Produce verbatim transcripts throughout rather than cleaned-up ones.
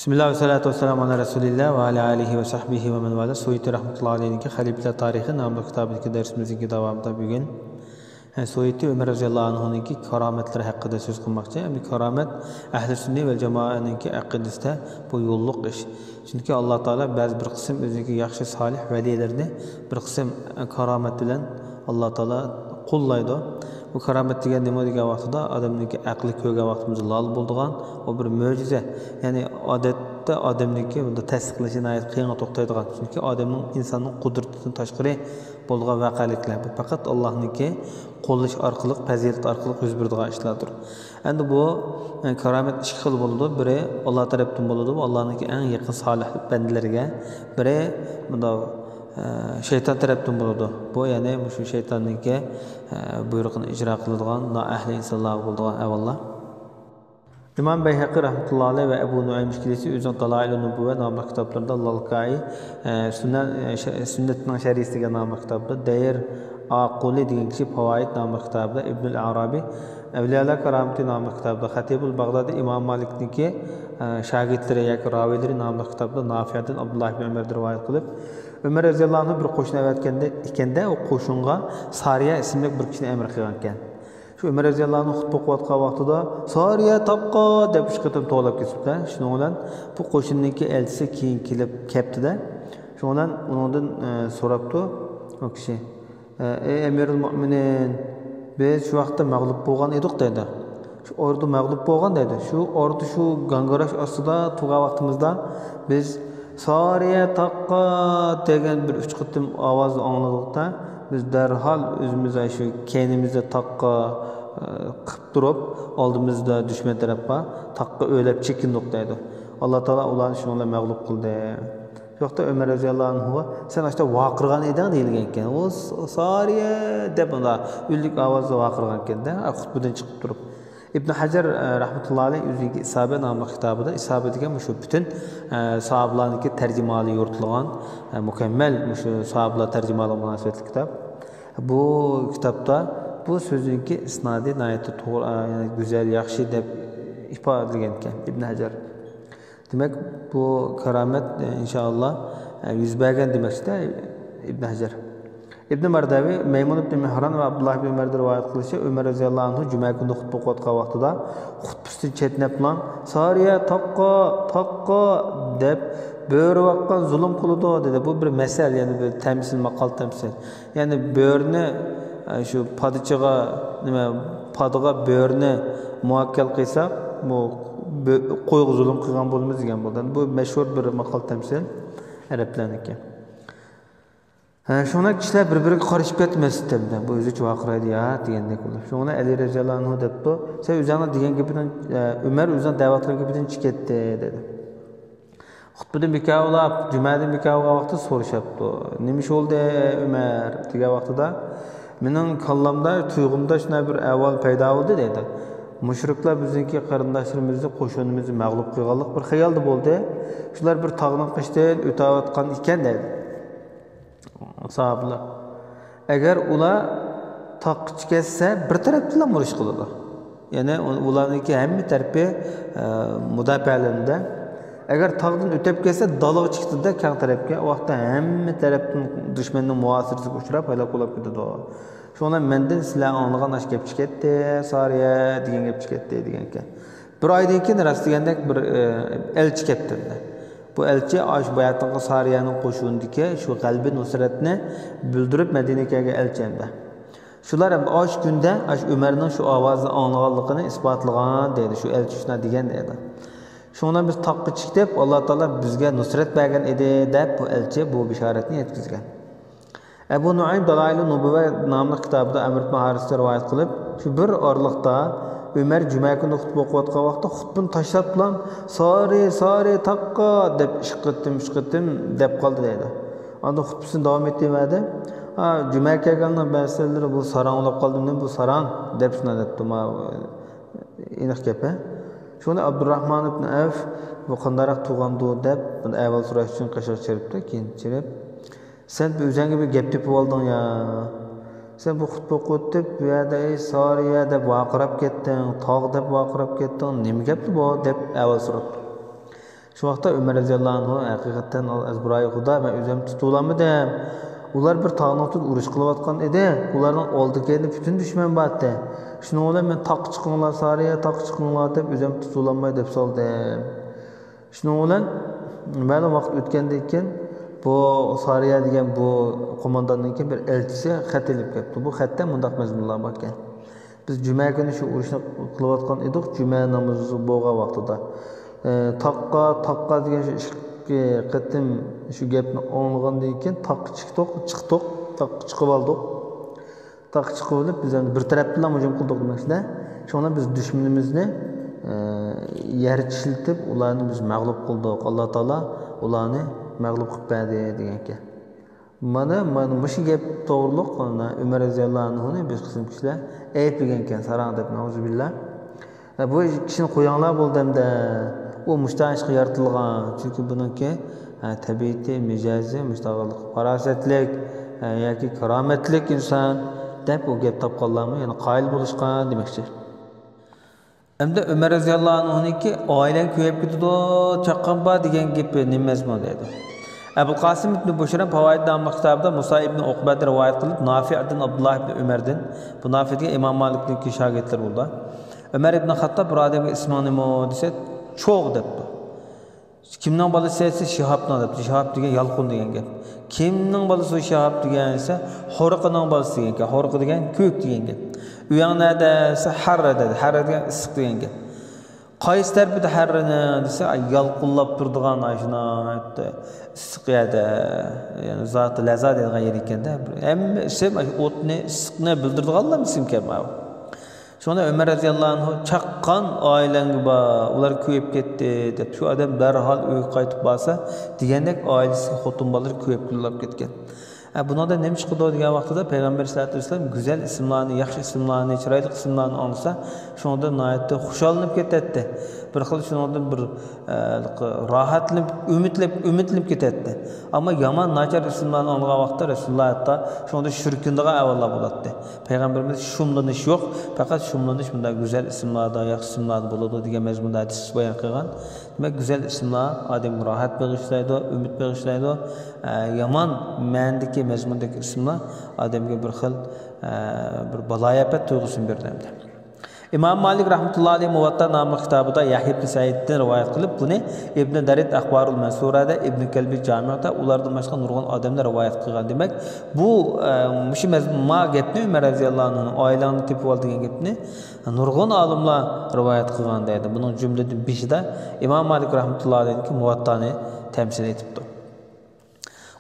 بىسمىللا ۋەسسالاتۇ ۋەسسالامۇ ئالا رەسۇلىللا ۋە ئالا ئالىھى ۋە سەھبىھى ۋە مەن ۋالا. سۇيۇتى رەھمەتۇللا ئەلەيھنىڭكى خەلىپىلەر تارىخى ناملىق كىتابىدىكى دەرسىمىزنىڭكى داۋامىدا بۈگۈن، ھە، سۇيۇتى ئۆمەر رەزىياللاھۇ ئەنھۇنىڭكى كارامەتلىرى ھەققىدە سۆز قىلماقچى. ئەمدى كارامەت ئەھلى سۈننە ۋەل جامائەنىڭكى ئەقىدىسىدە بۇ يوللۇق ئىش. چۈنكى ئاللا تائالا بەزى بىر قىسىم ئۆزىنىڭكى ياخشى سالىھ ۋەلىيلىرىنى بىر قىسىم كارامەت بىلەن ئاللا تائالا قوللايدۇ. بۇ كارامەت دېگەن نېمە دېگەن ۋاقتىدا، ئادەمنىڭكى ئەقلى كۆرگەن ۋاقتىمىزدا لال بولىدىغان، ئۇ بىر مۆجىزە. يەنى ئادەتتە ئادەمنىڭكى بۇنداق تەستىقلىشى ناھايىتى قىيىنغا توختايدىغان. چۈنكى ئادەمنىڭ، ئىنساننىڭ قۇدرىتىدىن تاشقىرى بولىدىغان ۋەقەلىكلەر. بۇ پەقەت ئاللانىڭكى قوللىشى ئارقىلىق، پەزىلىتى ئارقىلىق يۈز بېرىدىغان ئىشلاردۇر. ئەمدى بۇ، ئە، كارامەت ئىككى خىل بولىدۇ. بىرى ئاللا تەرەپتىن بولىدۇ، بۇ ئاللانىڭكى ئەڭ يېقىن سالىھ بەندىلىرىگە. بىرى مۇنداق، ئە، شەيتان تەرەپتىن بولىدۇ. بۇ يەنى مۇشۇ شەيتاننىڭكى، ئە، بۇيرۇقىنى ئىجرا قىلىدىغان نائەھلى ئىنسانلارغا بولىدىغان ئەھۋاللار. ئىمام بەيھەقى رەھمەتۇللا ئەلەيھ ۋە ئەبۇ نۇئەيم ئىككىلىسى ئۆزىنىڭ دالائىلۇن نۇبۇۋۋە ناملىق كىتابلىرىدا، لالكائى، ئە، سۈننە-، ئە، ش-، سۈننەتنىڭ شەرھى دېگەن ناملىق كىتابىدا، دەير ئاقۇلى دېگەن كىشى پاۋائىد ناملىق كىتابىدا، ئىبنۇل ئارابى ئەۋلىيالار كارامىتى ناملىق كىتابىدا، خەتىبۇل باغدادى ئىمام مالىكنىڭكى، ئە، شاگىرتلىرى ياكى راۋىيلىرى ناملىق كىتابىدا نافىئدىن ئابدۇللا ئىبن ئۆمەردىن رىۋايەت قىلىپ، ئۆمەر رەزىياللاھۇ ئەنھۇ بىر قوشۇن ئەۋەتكەندە ئىكەندە، ئۇ قوشۇنغا سارىيە ئىسىملىك بىر كىشىنى ئەمىر قىلغانىكەن. شۇ ئۆمەر رەزىياللاھۇ ئەنھۇ خۇتبە ئوقۇۋاتقان ۋاقتىدا، «سارىيە تاغقا!» دەپ ئۈچ قېتىم توۋلاپ كېتىپتۇ. شۇنىڭ بىلەن بۇ قوشۇننىڭكى ئەلچىسى كېيىن كېلىپ كەپتىدە، شۇنىڭ بىلەن ئۇنىڭدىن، ئە، سوراپتۇ ئۇ كىشى، ئە، «ئەي ئەمىرۇل مۆمىنىن، بىز شۇ ۋاقىتتا مەغلۇپ بولغان ئىدۇق» دەيدۇ. «شۇ ئوردا مەغلۇپ بولغان» دەيدۇ. «شۇ ئوردا شۇ گاڭگىراش ئاستىدا تۇرغان ۋاقتىمىزدا بىز سارىيە تاغقا دېگەن بىر ئۈچ قېتىم ئاۋازنى ئاڭلىدۇق-دە، بىز دەرھال ئۆزىمىز شۇ كەينىمىزدە تاغقا، ئە، قىپ تۇرۇپ، ئالدىمىزدا دۈشمەن تەرەپ بار، تاغقا ئۆرلەپ چېكىندۇق» دەيدۇ. ئاللا تائالا ئۇلارنى شۇنىڭ بىلەن مەغلۇپ قىلدى. شۇ ۋاقىتتا ئۆمەر رەزىياللاھۇ ئەنھۇغا، «سەن ئاشتا ۋارقىرىغان ئىدىڭ» دېيىلگەنكەن. ئۇ س-، «سارىيە» دەپ ئۇنداق ئۈنلۈك ئاۋازدا ۋارقىرىغانكەن-دە، خۇتبىدىن چىقىپ تۇرۇپ. ئىبن ھەجەر، ئە، رەھمەتۇللا ئەلەيھ ئۆزىنىڭكى ئىسابە ناملىق كىتابىدا، ئىسابە دېگەن مۇشۇ پۈتۈن، ئە، ساھابىلارنىڭكى تەرجىمىھالى يورۇتۇلغان، ئە، مۇكەممەل مۇشۇ ساھابىلار تەرجىمىھالىغا مۇناسىۋەتلىك كىتاب. بۇ كىتابتا بۇ سۆزنىڭكى ئىسنادى ناھايىتى توغرا، ئە، يەنى گۈزەل، ياخشى دەپ ئىپادىلىگەنكەن ئىبن ھەجەر. دېمەك، بۇ كارامەت، ئە، ئىنشائاللا، ئە، يۈز بەرگەن دېمەكچىدە ئىبن ھەجەر. ئىبن مەردەۋى مەيمۇن ئىبن مىھران ۋە ئابدۇللا ئىبن ئۆمەردىن رىۋايەت قىلىشى، ئۆمەر رەزىياللاھۇ ئەنھۇ جۈمە كۈنى خۇتبە ئوقۇۋاتقان ۋاقتىدا خۇتبىسىدىن چەتنەپلا، «سارىيە تاغقا، تاغقا» دەپ، «بۆرە باققان زۇلۇم قىلىدۇ» دېدى. بۇ بىر مەسەل، يەنى بىر تەمسىل، ماقال تەمسىل. يەنى بۆرىنى، ئە، شۇ پادىچىغا، نېمە، پادىغا بۆرىنى مۇئەككەل قىلساق، بۇ بۆ-، قويغا زۇلۇم قىلغان بولىمىز دېگەن بولىدۇ. بۇ مەشھۇر بىر ماقال تەمسىل ئەرەبلەرنىڭكى. ھە، شۇڭا كىشىلەر بىر-بىرىگە قارىشىپ كەتتى مەسچىتتە، بۇ ئۆزىچە ۋارقىرايدۇ يا دېگەندەك بولۇپ. شۇڭا ئەلى رەزىياللاھۇ ئەنھۇ دەپتۇ، «سەن ئۆزۈڭنىڭ دېگەن گېپىدىن، ئە، ئۆمەر ئۆزىنىڭ دەۋاتقان گېپىدىن چىقىپ كەتتى» دېدى. خۇتبىدىن بىكار بولاپ، جۈمەدىن بىكار بولغان ۋاقىتتا سورىشاپتۇ، «نېمە ئىش بولدى ئۆمەر؟» دېگەن ۋاقتىدا، «مېنىڭ كاللامدا، تۇيغۇمدا شۇنداق بىر ئەھۋال پەيدا بولدى» دەيدۇ. «مۇشرىكلار بىزنىڭكى قېرىنداشلىرىمىزنى، قوشۇنىمىزنى مەغلۇپ قىلغانلىق بىر خىيالدا بولدى. شۇلار بىر تاغنىڭ قېشىدىن ئۆتۈۋاتقان ئىكەن» دەيدۇ ساھابىلار. «ئەگەر ئۇلار تاغقىچە كەتسە، بىر تەرەپتىنلا ئۇرۇش قىلىدۇ. يەنى ئۇ-، ئۇلارنىڭكى ھەممە تەرىپى، ئە، مۇداپىئەلىنىدۇ. ئەگەر تاغدىن ئۆتۈپ كەتسە، دالغا چىقىدۇ-دە كەڭ تەرەپكە. ئۇ ۋاقىتتا ھەممە تەرەپتىن دۈشمەننىڭ مۇھاسىرىسىگە ئۇچراپ، ھالاك بولاپ كېتىدۇ. شۇڭا مەندىن سىلەر ئاڭلىغان ئاشۇ گەپ چىقىپ كەتتى، سارىيە دېگەن گەپ چىقىپ كەتتى» دېگەنكەن. بىر ئايدىن كېيىن راست دېگەندەك بىر، ئە، ئەلچى كەپتۇ. بۇ ئەلچى ئاشۇ باياتىنقى سارىيەنىڭ قوشۇنىدىكى شۇ غەلىبە نۇسرەتنى بىلدۈرۈپ مەدىنىگە كەلگەن ئەلچى ئەمدى. شۇلار ئەمدى ئاشۇ كۈندە ئاشۇ ئۆمەرنىڭ شۇ ئاۋازىنى ئاڭلىغانلىقىنى ئىسپاتلىغان دەيدۇ، شۇ ئەلچى شۇنداق دېگەن دەيدۇ. شۇڭا بىز تاغقا چىقىپ، ئاللا تائالا بىزگە نۇسرەت بەرگەن ئىدى، دەپ بۇ ئەلچى بۇ بېشارەتنى يەتكۈزگەن. ئەبۇ نۇئەيم دالائىلۇن نۇبۇۋۋە ناملىق كىتابىدا ئەمر ئىبن ھارىستىن رىۋايەت قىلىپ، شۇ بىر ئارىلىقتا ئۆمەر جۈمە كۈنى خۇتبە ئوقۇۋاتقان ۋاقىتتا خۇتبىنى تاشلاپلا، «سارى، سارى، تاغقا» دەپ ئىككى قېتىم، ئۈچ قېتىم دەپ قالدى دەيدۇ. ئاندىن خۇتبىسىنى داۋام ئېتىۋەردى. «ھا، جۈمە كەلگەننىڭ مەسىلىلىرى بۇ ساراڭ بولاپ قالدىمۇ، بۇ ساراڭ» دەپ شۇنداق دەپتۇ. ما ئېنىق گەپ، ھە؟ شۇنى ئابدۇرراھمان ئىبن ئەۋف بۇ قانداقراق تۇغاندۇ دەپ، بۇنى ئەھۋال سوراش ئۈچۈن قېشىغا چىرىپتۇ، كېيىن چىرىپ، «سەن ئۆزۈڭگە بىر گەپ تېپىۋالدىڭ يا؟ سەن بۇ خۇتبە ئوقۇۋېتىپ، بۇ يەردە، ئەي سارىيە دەپ ۋارقىراپ كەتتىڭ، تاغ دەپ ۋارقىراپ كەتتىڭ، نېمە گەپتۇ بۇ؟» دەپ ئەھۋال سوراپتۇ. شۇ ۋاقىتتا ئۆمەر رەزىياللاھۇ ئەنھۇ ھەقىقەتەن ئەزبىرايى خۇدا، مەن ئۆزۈم تۇتۇۋالامدىم. ئۇلار بىر تاغنىڭ ئۈستىدە ئۇرۇش قىلىۋاتقان ئىدى. ئۇلارنىڭ ئالدى كەينىدە پۈتۈن دۈشمەن بارتى. شۇنىڭ بىلەن مەن تاغقا چىقىڭلار، سارىيە تاغقا چىقىڭلار دەپ ئۆزۈم تۇتۇۋالالماي دەپ سالدىم. شۇنىڭ بىلەن مەلۇم ۋاقىت ئۆتكەندىن كېيىن بۇ سارىيە دېگەن بۇ قومانداننىڭكى بىر ئەلچىسى خەت ئېلىپ كەپتۇ. بۇ خەتتە مۇنداق مەزمۇنلار باركەن. بىز جۈمە كۈنى شۇ ئۇرۇشنى قىلىۋاتقان ئىدۇق، جۈمە نامىزى بولغان ۋاقتىدا. ئى، تاغقا، تاغقا دېگەن شۇ ئىككى قېتىم شۇ گەپنى ئاڭلىغاندىن كېيىن تاغقا چىقتۇق، چىقتۇق، تاغقا چىقىۋالدۇق. تاغقا چىقىۋېلىپ بىز ئەمدى بىر تەرەپتىنلا ھۇجۇم قىلدۇق دېمەكچىدە. شۇڭا بىز دۈشمىنىمىزنى، ئى، يەرگە چىشلىتىپ ئۇلارنى بىز مەغلۇپ قىلدۇق. ئاللا تائالا ئۇلارنى مەغلۇپ قىلىپ بەردى دېگەنكەن. مانا، مانا مۇشۇ گەپ توغرۇلۇق، مانا ئۆمەر رەزىياللاھۇ ئەنھۇنى بىر قىسىم كىشىلەر ئەيىبلىگەنكەن، ساراڭ دەپ، نەئۇزۇبىللا. ھە، بۇ كىشىنى قويۇڭلار بولدى ئەمدى. ئۇ مۇشتاق ئىشقا يارىتىلغان. چۈنكى بۇنىڭكى، ھە، تەبىئىتى، مىجەزى مۇشتاق پاراسەتلىك، ھە، ياكى كارامەتلىك ئىنسان دەپ ئۇ گەپ تاپقانلارمۇ يەنە قايىل بولۇشقان دېمەكچى. ئەمدى ئۆمەر رەزىياللاھۇ ئەنھۇنىڭكى «ئائىلەڭ كۆيۈپ كېتىدۇ، چاققان بار» دېگەن گېپى نېمە مەزمۇن دەيدۇ. ئەبۇل قاسىم ئىبنى بۇشرا پاۋائىد ناملىق كىتابىدا مۇسا ئىبنى ئۇقبەدىن رىۋايەت قىلىپ، نافىئدىن، ئابدۇللا ئىبنى ئۆمەردىن، بۇ نافىئ دېگەن ئىمام مالىكنىڭكى شاگىرتلىرى بولىدۇ. ئۆمەر ئىبنى خاتتاب بىر ئادەمگە «ئىسمىڭ نېمە؟» دېسە، «چوغ» دەپتۇ. «كىمنىڭ بالىسى؟» دېسە، «شىھابنىڭ» دەپتۇ. شىھاب دېگەن يالقۇن دېگەن گەپ. «كىمنىڭ بالىسى ئۇ شىھاب؟» دېگەن دېسە، «خورىقىنىڭ بالىسى» دېگەن گەپ. خورىقى دېگەن كۆك دېگەن گەپ. «ئۆيۈڭ نەدە؟» دېسە، «ھەررە» دېدى. ھەررە دېگەن ئىسسىق دېگەن گەپ. «قايسى تەرىپىدە ھەررىنىڭ؟» دېسە، «ئاي، يالقۇنلاپ تۇرىدىغان ئاشۇ ناھايىتى ئىسسىق يەردە، يەنى زاتى لەززا دەيدىغان يەر ئىكەندە. ھەممە ئىسىم ئاشۇ ئوتنى، ئىسسىقنى بىلدۈرىدىغانلا ئىسىمكەن ماۋۇ.» شۇڭا ئۆمەر رەزىياللاھۇ ئەنھۇ «چاققان ئائىلەڭگە بار، ئۇلار كۆيۈپ كەتتى» دەپ، شۇ ئادەم دەرھال ئۆيگە قايتىپ بارسا، دېگەندەك ئائىلىسى، خوتۇن بالىلىرى كۆيۈپ كۈللەپ كەتكەن. ھە، بۇنىڭدا نېمە چىقىدۇ دېگەن ۋاقتىدا پەيغەمبەر سەللەللاھۇ ئەلەيھى ۋەسەللەم گۈزەل ئىسىملارنى، ياخشى ئىسىملارنى، چىرايلىق ئىسىملارنى ئاڭلىسا، شۇنىڭدىن ناھايىتى خۇشاللىنىپ كېتەتتى. بىر خىل شۇنىڭدىن بىر، ئە، راھەتلىنىپ، ئۈمىدلىنىپ، ئۈمىدلىنىپ كېتەتتى. ئەمما يامان، ناچار ئىسىملارنى ئاڭلىغان ۋاقىتتا رەسۇلۇللاھ ھەتتا شۇنىڭدا شۈركۈنىدىغان ئەھۋاللار بولاتتى. پەيغەمبىرىمىز «شۇملىنىش يوق، پەقەت شۇملىنىش مۇنداق گۈزەل ئىسىملاردا، ياخشى ئىسىملاردا بولىدۇ» دېگەن مەزمۇندا ھەدىس بايان قىلغان. دېمەك، گۈزەل ئىسىملار ئادەمگە راھەت بېغىشلايدۇ، ئۈمىد بېغىشلايدۇ. ئە، يامان مەنىدىكى، مەزمۇندىكى ئىسىملار ئادەمگە بىر خىل، ئە، بىر بالايىئاپەت تۇيغۇسىنى بېرىدۇ ئەمدى. ئىمام مالىك رەھمەتۇللاھى ئەلەيھى مۇۋەتتا ناملىق كىتابىدا يەھيا ئىبن سەئىدتىن رىۋايەت قىلىپ، بۇنى ئىبن دەرىد ئەخبارۇل مەنسۇرەدە، ئىبن كەلبى جامىئدا، ئۇلاردىن باشقا نۇرغۇن ئادەملەر رىۋايەت قىلغان. دېمەك، بۇ، ئە، مۇشۇ مەز-، ما گەپنى، ئۆمەر رەزىياللاھۇ ئەنھۇنىڭ «ئائىلەڭنى تېپىۋال» دېگەن گەپنى نۇرغۇن ئالىملار رىۋايەت قىلغان دەيدۇ. بۇنىڭ جۈملىدىن بېشىدا ئىمام مالىك رەھمەتۇللاھى ئەلەيھىنىڭكى مۇۋەتتانى تەمسىل ئېتىپتۇ.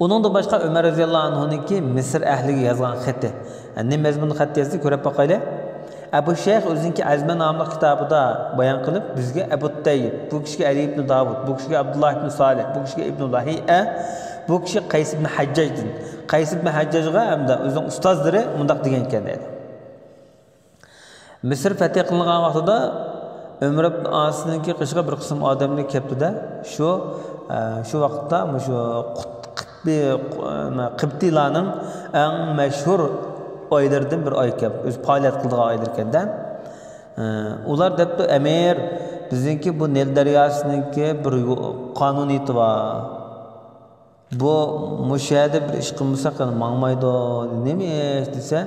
ئۇنىڭدىن باشقا ئۆمەر رەزىياللاھۇ ئەنھۇنىڭكى مىسىر ئەھلىگە يازغان خېتى. نېمە مەزمۇندا خەت يازدى، كۆرۈپ باقايلى. ئەبۇ شەيخ ئۆزىنىڭكى ئەزمە ناملىق كىتابىدا بايان قىلىپ، بىزگە ئەبۇ تەييىب، بۇ كىشىگە ئەلى ئىبنى داۋۇد، بۇ كىشىگە ئابدۇللا ئىبنى سالىھ، بۇ كىشىگە ئىبنى لاھىئە، بۇ كىشى قەيس ئىبنى ھەججاجدىن. قەيس ئىبنى ھەججاجغا ھەمدە ئۆزىنىڭ ئۇستازلىرى مۇنداق دېگەنكەن دەيدۇ. مىسىر فەتھى قىلىنغان ۋاقتىدا ئۆمەر ئىبن ئاسنىڭكى قېشىغا بىر قىسىم ئادەملەر كەپتۇ-دە، شۇ، ئە، شۇ ۋاقىتتا مۇشۇ قۇت-، قىبتى-، قىبتىيلارنىڭ ئەڭ مەشھۇر ئايلىرىدىن بىر ئايكەن، ئۆزى پائالىيەت قىلىدىغان ئايلىرىكەن-دە. ئە، ئۇلار دەپتۇ، «ئەمىر، بىزنىڭكى بۇ نىل دەرياسىنىڭكى بىر يو-، قانۇنىيىتى بار.» بۇ، مۇشۇ يەردە بىر ئىش قىلمىساق يەنە ماڭمايدۇ. نېمە ئىش دېسە،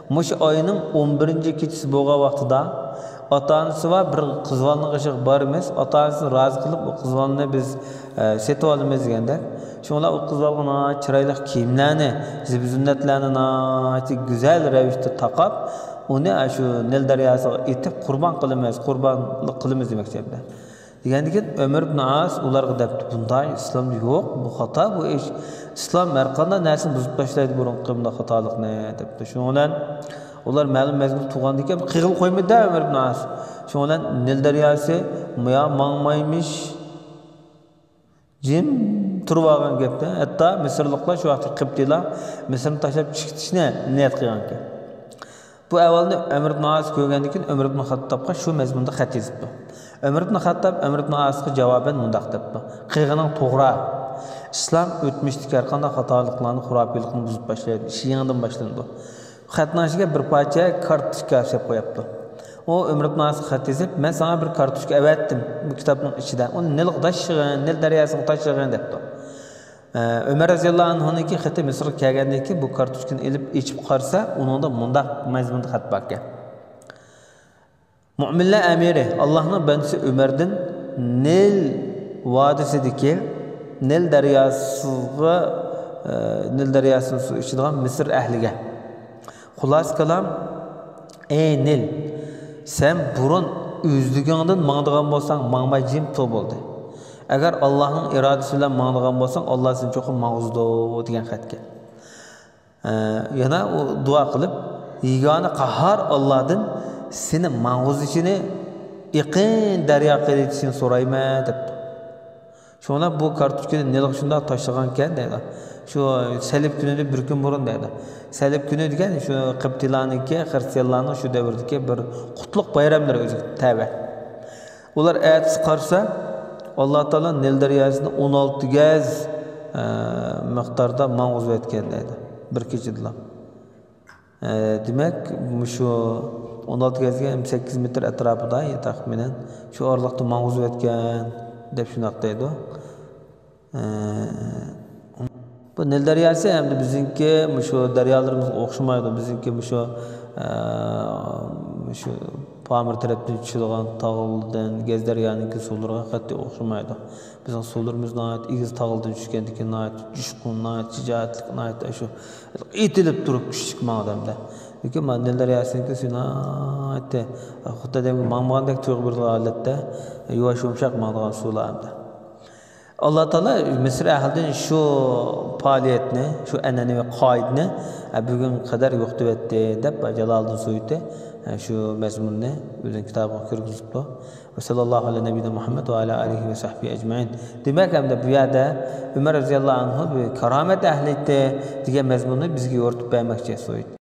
مۇشۇ ئاينىڭ ئون بىرىنچى كېچىسى بولغان ۋاقتىدا ئاتا-ئانىسى بار بىر قىز بالىنىڭ قېشىغا بارىمىز. ئاتا-ئانىسىنى رازى قىلىپ، ئۇ قىز بالىنى بىز، ئە، سېتىۋالىمىز دېگەندەك. شۇڭلار ئۇ قىز بالىغا ناھايىتى چىرايلىق كىيىملەرنى، زىبۇ-زىننەتلەرنى ناھايىتى گۈزەل رەۋىشتە تاقاپ، ئۇنى ئاشۇ نىل دەرياسىغا ئېتىپ قۇربان قىلىمىز، قۇربانلىق قىلىمىز دېمەكچى ئەمدى. دېگەندىكىن ئۆمەر ئىبن ئاس ئۇلارغا دەپتۇ، بۇنداق ئىسلامدا يوق، بۇ خاتا بۇ ئىش. ئىسلام ھەر قانداق نەرسىنى بۇزۇپ تاشلايدۇ بۇرۇنقى بۇنداق خاتالىقنى دەپتۇ. شۇنىڭ بىلەن ئۇلار مەلۇم مەزگىل تۇرغاندىكىن قىغىل قويمىدى ئۆمەر ئىبن ئاس. شۇنىڭ بىلەن نىل دەرياسى مۇيا ماڭمايمىش، جىم تۇرۇۋالغان گەپتە. ھەتتا مىسىرلىقلار شۇ ۋاقىتتا قىبتىيلار مىسىرنى تاشلاپ چىقىپ كېتىشنى نىيەت قىلغانىكەن. بۇ ئەھۋالنى ئۆمەر ئىبن ئاس كۆرگەندىن كېيىن ئۆمەر ئىبن خەتتابقا شۇ مەزمۇندا خەت يېزىپتۇ. ئۆمەر ئىبن خەتتاب ئۆمەر ئىبن ئاسقا جاۋابەن مۇنداق دەپتۇ، قىلغىنىڭ توغرا. ئىسلام ئۆتمۈشتىكى ھەر قانداق خاتالىقلارنى، خۇراپىيلىقنى بۇزۇپ تاشلايدۇ. ئىش يېڭىدىن باشلىنىدۇ. خەتنىڭ ئىچىگە بىر پارچە كارتوچكا سېلىپ قويۇپتۇ. ئۇ ئۆمەر ئىبن ئاسقا خەت يېزىپ، مەن ساڭا بىر كارتوچكا ئەۋەتتىم، بۇ كىتابنىڭ ئىچىدە. ئۇنى نىلغا تاشلىغىن، نىل دەرياسىغا تاشلىغىن، دەپتۇ. ئە، ئۆمەر رەزىياللاھۇ ئەنھۇنىڭكى خېتى مىسىرغا كەلگەندىن كېيىن بۇ كارتوچكىنى ئېلىپ ئېچىپ قارىسا، ئۇنىڭدا مۇنداق مەزمۇندا خەت باركەن. مۆمىنلەر ئەمىرى، ئاللاھنىڭ بەندىسى ئۆمەردىن نىل ۋادىسىدىكى نىل دەرياسىغا، ئە، نىل دەرياسىنىڭ سۇ ئىچىدىغان مىسىر ئەھلىگە. خۇلاسە كالام، ئەي نىل، سەن بۇرۇن ئۆزلۈكۈڭدىن ماڭىدىغان بولساڭ، ماڭماي جىم تۇر بولدى. ئەگەر ئاللاھنىڭ ئىرادىسى بىلەن ماڭىدىغان بولساڭ، ئاللا سېنى چوقۇم ماڭغۇزىدۇ، دېگەن خەتكەن. ئە، يەنە ئۇ دۇئا قىلىپ، يېگانە قاھار ئاللادىن سېنى ماڭغۇزۇشىنى، ئېقىن دەريا قىلىۋېتىشىنى سورايمەن، دەپتۇ. شۇڭا بۇ كارتوچكىنى نىلغا شۇنداق تاشلىغانكەن دەيدۇ. شۇ سەلىب كۈنىدىن بىر كۈن بۇرۇن دەيدۇ. سەلىب كۈنى دېگەن شۇ قىبتىيلارنىڭكى، خرىستىيانلارنىڭ شۇ دەۋردىكى بىر قۇتلۇق بايراملىرى ئۆزى تەۋە. ئۇلار ئەتىسى قارىسا، ئاللا تائالا نىل دەرياسىنى ئون ئالتە گەز، ئە، مىقداردا ماڭغۇزۇۋەتكەن دەيدۇ. بىر كېچىدىلا. ئە، دېمەك، مۇشۇ ئون ئالتە گەز دېگەن سەككىز مېتىر ئەتراپىدا، يا، تەخمىنەن شۇ ئارىلىقتا ماڭغۇزۇۋەتكەن دەپ شۇنداق دەيدۇ. ئە، بۇ نىل دەرياسى ئەمدى بىزنىڭكى مۇشۇ دەريالىرىمىزغا ئوخشىمايدۇ. بىزنىڭكى مۇشۇ، ئە، مۇشۇ پامىر تەرەپتىن چۈشىدىغان تاغلاردىن گەز دەريانىڭكى سۇلىرىغا قەتئىي ئوخشىمايدۇ. بىزنىڭ سۇلىرىمىز ناھايىتى ئېگىز تاغلاردىن چۈشكەندىكىن ناھايىتى جۇشقۇن، ناھايىتى شىجائەتلىك، ناھايىتى ئاشۇ ئېتىلىپ تۇرۇپ كۈچلۈك ماڭىدۇ ئەمدى. لېكىن مانا نىل دەرياسىنىڭكى سۇ ناھايىتى خۇددى ئادەمگە ماڭمىغاندەك تۇيغۇ بېرىدىغان ھالەتتە يۇۋاش يۇمشاق ماڭىدىغان سۇلار ئەمدى. ئاللا تائالا مىسىر ئەھلىدىن شۇ پائالىيەتنى، شۇ ئەنئەنىۋى قائىدىنى، ئە، بۈگۈنگە قەدەر يوقىتىۋەتتى، دەپ جالالىدىن سۇيۇتى، ئە، شۇ مەزمۇننى ئۆزىنىڭ كىتابىغا كىرگۈزۈپتۇ. ۋە سەللاللاھۇ ئەلا نەبىينا مۇھەممەد ۋە ئەلا ئالىھى ۋە سەھبىھى ئەجمەئىن. دېمەك، ئەمدى بۇ يەردە ئۆمەر رەزىياللاھۇ ئەنھۇ بىر كارامەت ئەھلى ئىدى دېگەن مەزمۇننى بىزگە يورۇتۇپ بەرمەكچى سۇيۇتى.